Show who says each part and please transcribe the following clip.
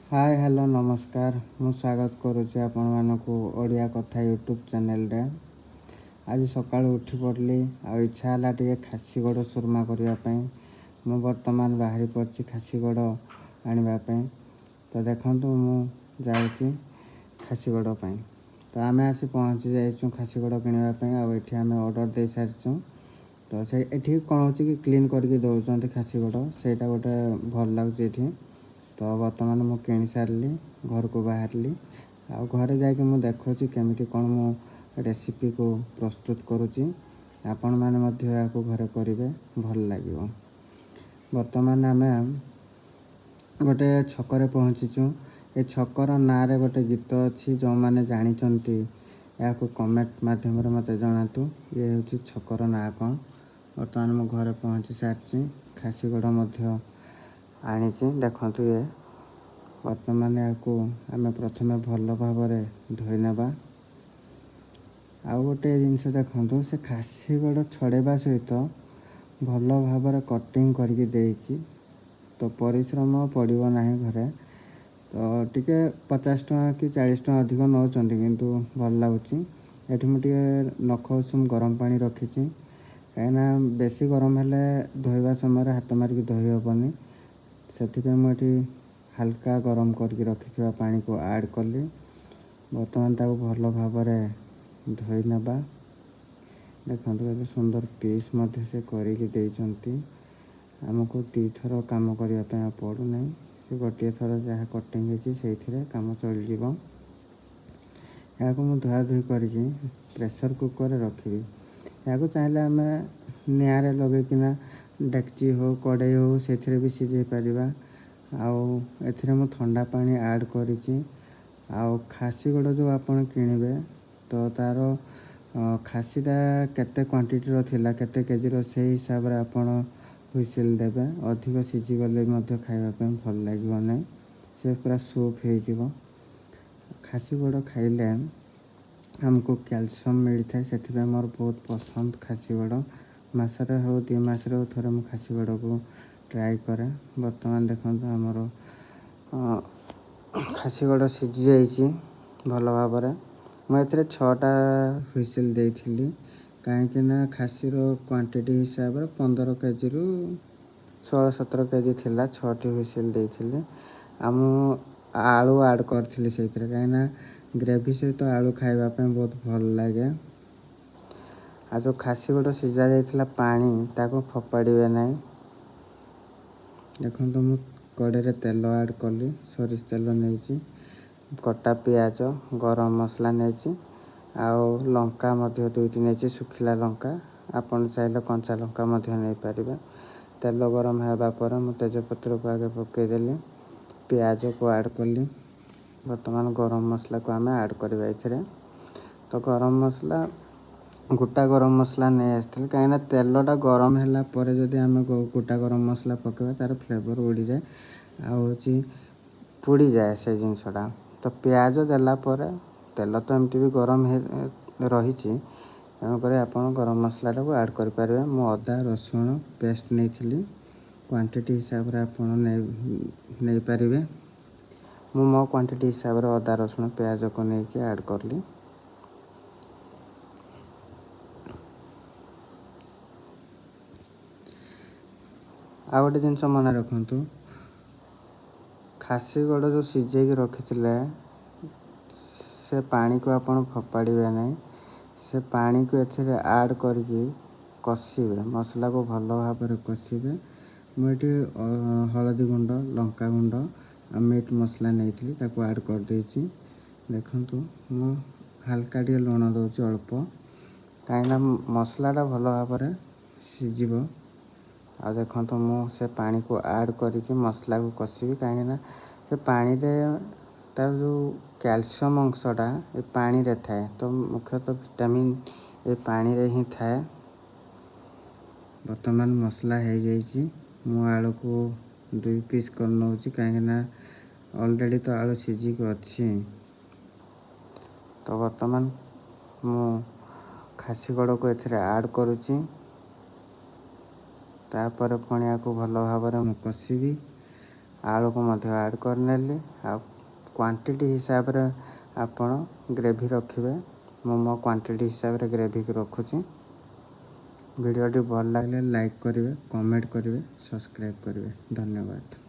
Speaker 1: ହାଏ, hello, ନମସ୍କାର। ମୁଁ ସ୍ୱାଗତ କରୁଛି ଆପଣମାନଙ୍କୁ ଓଡ଼ିଆ କଥା ୟୁଟ୍ୟୁବ୍ ଚ୍ୟାନେଲରେ। ଆଜି ସକାଳୁ ଉଠି ପଡ଼ିଲି ଆଉ ଇଚ୍ଛା ହେଲା ଟିକେ ଖାସି ଗୋଡ଼ ସୁରମା କରିବା ପାଇଁ। ମୁଁ ବର୍ତ୍ତମାନ ବାହାରି ପଡ଼ିଛି ଖାସି ଗୋଡ଼ ଆଣିବା ପାଇଁ। ତ ଦେଖନ୍ତୁ, ମୁଁ ଯାଉଛି ଖାସି ଗୋଡ଼ ପାଇଁ। ତ ଆମେ ଆସି ପହଞ୍ଚି ଯାଇଛୁ ଖାସି ଗୋଡ଼ କିଣିବା ପାଇଁ ଆଉ ଏଠି ଆମେ ଅର୍ଡ଼ର ଦେଇସାରିଛୁ। ତ ସେ ଏଠି କ'ଣ ହେଉଛି କି କ୍ଲିନ୍ କରିକି ଦେଉଛନ୍ତି ଖାସି ଗୋଡ଼, ସେଇଟା ଗୋଟେ ଭଲ ଲାଗୁଛି ଏଠି। ତ ବର୍ତ୍ତମାନ ମୁଁ କିଣି ସାରିଲି, ଘରକୁ ବାହାରିଲି ଆଉ ଘରେ ଯାଇକି ମୁଁ ଦେଖୁଛି କେମିତି କ'ଣ ମୁଁ ରେସିପିକୁ ପ୍ରସ୍ତୁତ କରୁଛି। ଆପଣମାନେ ମଧ୍ୟ ଏହାକୁ ଘରେ କରିବେ, ଭଲ ଲାଗିବ। ବର୍ତ୍ତମାନ ଆମେ ଗୋଟେ ଛକରେ ପହଞ୍ଚିଛୁ। ଏ ଛକର ନାଁରେ ଗୋଟେ ଗୀତ ଅଛି, ଯେଉଁମାନେ ଜାଣିଛନ୍ତି ଏହାକୁ କମେଣ୍ଟ ମାଧ୍ୟମରେ ମୋତେ ଜଣାନ୍ତୁ, ଇଏ ହେଉଛି ଛକର ନାଁ କ'ଣ। ବର୍ତ୍ତମାନ ମୁଁ ଘରେ ପହଞ୍ଚି ସାରିଛି, ଖାସି ଗୋଡ଼ ମଧ୍ୟ ଆଣିଛି। ଦେଖନ୍ତୁ ଇଏ। ବର୍ତ୍ତମାନ ଏହାକୁ ଆମେ ପ୍ରଥମେ ଭଲ ଭାବରେ ଧୋଇ ନେବା। ଆଉ ଗୋଟେ ଜିନିଷ ଦେଖନ୍ତୁ, ସେ ଖାସି ଗୋଡ଼ ଛଡ଼େଇବା ସହିତ ଭଲ ଭାବରେ କଟିଂ କରିକି ଦେଇଛି, ତ ପରିଶ୍ରମ ପଡ଼ିବ ନାହିଁ ଘରେ। ତ ଟିକେ 50 ଟଙ୍କା କି 40 ଟଙ୍କା ଅଧିକ ନେଉଛନ୍ତି, କିନ୍ତୁ ଭଲ ଲାଗୁଛି। ଏଠି ମୁଁ ଟିକେ ନଖ ଉଷୁମ ଗରମ ପାଣି ରଖିଛି, କାହିଁକିନା ବେଶୀ ଗରମ ହେଲେ ଧୋଇବା ସମୟରେ ହାତ ମାରିକି ଧୋଇ ହେବନି। ସେଥିପାଇଁ ମୁଁ ଏଠି ହାଲକା ଗରମ କରିକି ରଖିଥିବା ପାଣିକୁ ଆଡ଼୍ କଲି। ବର୍ତ୍ତମାନ ତାକୁ ଭଲ ଭାବରେ ଧୋଇ ନେବା। ଦେଖନ୍ତୁ, କେତେ ସୁନ୍ଦର ପିସ୍ ମଧ୍ୟ ସେ କରିକି ଦେଇଛନ୍ତି। ଆମକୁ ଦୁଇଥର କାମ କରିବା ପାଇଁ ଆଉ ପଡ଼ୁନାହିଁ। ସେ ଗୋଟିଏ ଥର ଯାହା କଟିଂ ହେଇଛି, ସେଇଥିରେ କାମ ଚଳିଯିବ। ଏହାକୁ ମୁଁ ଧୁଆ ଧୁଇ କରିକି ପ୍ରେସର୍ କୁକର୍ରେ ରଖିବି। ଏହାକୁ ଚାହିଁଲେ ଆମେ ନିଆଁରେ ଲଗେଇକିନା ଡେକ୍ଚି ହଉ, କଡ଼େଇ ହଉ, ସେଥିରେ ବି ସିଝେଇ ପାରିବା। ଆଉ ଏଥିରେ ମୁଁ ଥଣ୍ଡା ପାଣି ଆଡ଼୍ କରିଛି। ଆଉ ଖାସି ଗୋଡ଼ ଯେଉଁ ଆପଣ କିଣିବେ, ତ ତା'ର ଖାସିଟା କେତେ କ୍ୱାଣ୍ଟିଟିର ଥିଲା, କେତେ କେଜିର, ସେଇ ହିସାବରେ ଆପଣ ହୁଇସିଲ୍ ଦେବେ। ଅଧିକ ସିଝିଗଲେ ମଧ୍ୟ ଖାଇବା ପାଇଁ ଭଲ ଲାଗିବ ନାହିଁ, ସେ ପୁରା ସୁପ୍ ହେଇଯିବ। ଖାସି ଗୋଡ଼ ଖାଇଲେ ଆମକୁ କ୍ୟାଲସିୟମ୍ ମିଳିଥାଏ, ସେଥିପାଇଁ ମୋର ବହୁତ ପସନ୍ଦ ଖାସି ଗୋଡ଼। ମାସରେ ହଉ, 2 ମାସରେ ହଉ, ଥରେ ମୁଁ ଖାସି ଗୋଡ଼କୁ ଟ୍ରାଏ କରେ। ବର୍ତ୍ତମାନ ଦେଖନ୍ତୁ, ଆମର ଖାସି ଗୋଡ଼ ସିଝି ଯାଇଛି ଭଲ ଭାବରେ। ମୁଁ ଏଥିରେ ଛଅଟା ହୁଇସିଲ୍ ଦେଇଥିଲି, କାହିଁକିନା ଖାସିର କ୍ୱାଣ୍ଟିଟି ହିସାବରେ 15 କେଜିରୁ 16 17 କେଜି ଥିଲା। ଛଅଟି ହୁଇସିଲ୍ ଦେଇଥିଲି। ଆଉ ମୁଁ ଆଳୁ ଆଡ଼୍ କରିଥିଲି ସେଇଥିରେ, କାହିଁକିନା ଗ୍ରେଭି ସହିତ ଆଳୁ ଖାଇବା ପାଇଁ ବହୁତ ଭଲ ଲାଗେ। ଆଉ ଯେଉଁ ଖାସି ଗୋଡ଼ ସିଝା ଯାଇଥିଲା ପାଣି, ତାକୁ ଫୋପାଡ଼ିବେ ନାହିଁ। ଦେଖନ୍ତୁ, ମୁଁ କଡ଼େଇରେ ତେଲ ଆଡ଼୍ କଲି, ସୋରିଷ ତେଲ ନେଇଛି, କଟା ପିଆଜ, ଗରମ ମସଲା ନେଇଛି ଆଉ ଲଙ୍କା ମଧ୍ୟ ଦୁଇଟି ନେଇଛି, ଶୁଖିଲା ଲଙ୍କା। ଆପଣ ଚାହିଁଲେ କଞ୍ଚା ଲଙ୍କା ମଧ୍ୟ ନେଇପାରିବେ। ତେଲ ଗରମ ହେବା ପରେ ମୁଁ ତେଜପତ୍ରକୁ ଆଗେ ପକାଇଦେଲି, ପିଆଜକୁ ଆଡ଼୍ କଲି। ବର୍ତ୍ତମାନ ଗରମ ମସଲାକୁ ଆମେ ଆଡ଼୍ କରିବା ଏଥିରେ। ତ ଗରମ ମସଲା, ଗୋଟା ଗରମ ମସଲା ନେଇ ଆସିଥିଲି, କାହିଁକିନା ତେଲଟା ଗରମ ହେଲା ପରେ ଯଦି ଆମେ ଗୋଟା ଗରମ ମସଲା ପକାଇବା, ତା'ର ଫ୍ଲେଭର୍ ଉଡ଼ିଯାଏ ଆଉ ହେଉଛି ପୋଡ଼ିଯାଏ ସେ ଜିନିଷଟା। ତ ପିଆଜ ଦେଲା ପରେ ତେଲ ତ ଏମିତି ବି ଗରମ ହେଇ ରହିଛି, ତେଣୁକରି ଆପଣ ଗରମ ମସଲାଟାକୁ ଆଡ଼୍ କରିପାରିବେ। ମୁଁ ଅଦା ରସୁଣ ପେଷ୍ଟ ନେଇଥିଲି, କ୍ୱାଣ୍ଟିଟି ହିସାବରେ ଆପଣ ନେଇପାରିବେ। ମୁଁ ମୋ କ୍ୱାଣ୍ଟିଟି ହିସାବରେ ଅଦା, ରସୁଣ, ପିଆଜକୁ ନେଇକି ଆଡ଼୍ କଲି। ଆଉ ଗୋଟେ ଜିନିଷ ମନେ ରଖନ୍ତୁ, ଖାସି ଗୋଡ଼ ଯେଉଁ ସିଝେଇକି ରଖିଥିଲେ, ସେ ପାଣିକୁ ଆପଣ ଫୋପାଡ଼ିବେ ନାହିଁ। ସେ ପାଣିକୁ ଏଥିରେ ଆଡ଼୍ କରିକି କଷିବେ, ମସଲାକୁ ଭଲ ଭାବରେ କଷିବେ। ମୁଁ ଏଠି ହଳଦୀ ଗୁଣ୍ଡ, ଲଙ୍କା ଗୁଣ୍ଡ ଆଉ ମିଟ୍ ମସଲା ନେଇଥିଲି, ତାକୁ ଆଡ଼୍ କରିଦେଇଛି। ଦେଖନ୍ତୁ, ମୁଁ ହାଲକା ଟିକେ ଲୁଣ ଦେଉଛି, ଅଳ୍ପ, କାହିଁକିନା ମସଲାଟା ଭଲ ଭାବରେ ସିଝିବ। ଆଉ ଦେଖନ୍ତୁ, ମୁଁ ସେ ପାଣିକୁ ଆଡ଼୍ କରିକି ମସଲାକୁ କଷିବି, କାହିଁକିନା ସେ ପାଣିରେ ତା'ର ଯେଉଁ କ୍ୟାଲସିୟମ୍ ଅଂଶଟା ଏ ପାଣିରେ ଥାଏ। ତ ମୁଖ୍ୟତଃ ଭିଟାମିନ୍ ଏ ପାଣିରେ ହିଁ ଥାଏ। ବର୍ତ୍ତମାନ ମସଲା ହେଇଯାଇଛି। ମୁଁ ଆଳୁକୁ ଦୁଇ ପିସ୍ କରିନେଉଛି, କାହିଁକିନା ଅଲରେଡ଼ି ତ ଆଳୁ ସିଝିକି ଅଛି। ତ ବର୍ତ୍ତମାନ ମୁଁ ଖାସି ଗୋଡ଼କୁ ଏଥିରେ ଆଡ଼୍ କରୁଛି। ତାପରେ ପୁଣି ୟାକୁ ଭଲ ଭାବରେ ମୁଁ କଷିବି। ଆଳୁକୁ ମଧ୍ୟ ଆଡ଼୍ କରିନେଲି। ଆଉ କ୍ୱାଣ୍ଟିଟି ହିସାବରେ ଆପଣ ଗ୍ରେଭି ରଖିବେ। ମୁଁ ମୋ କ୍ୱାଣ୍ଟିଟି ହିସାବରେ ଗ୍ରେଭିକୁ ରଖୁଛି। ଭିଡ଼ିଓଟି ଭଲ ଲାଗିଲେ ଲାଇକ୍ କରିବେ, କମେଣ୍ଟ କରିବେ, ସବସ୍କ୍ରାଇବ୍ କରିବେ। ଧନ୍ୟବାଦ।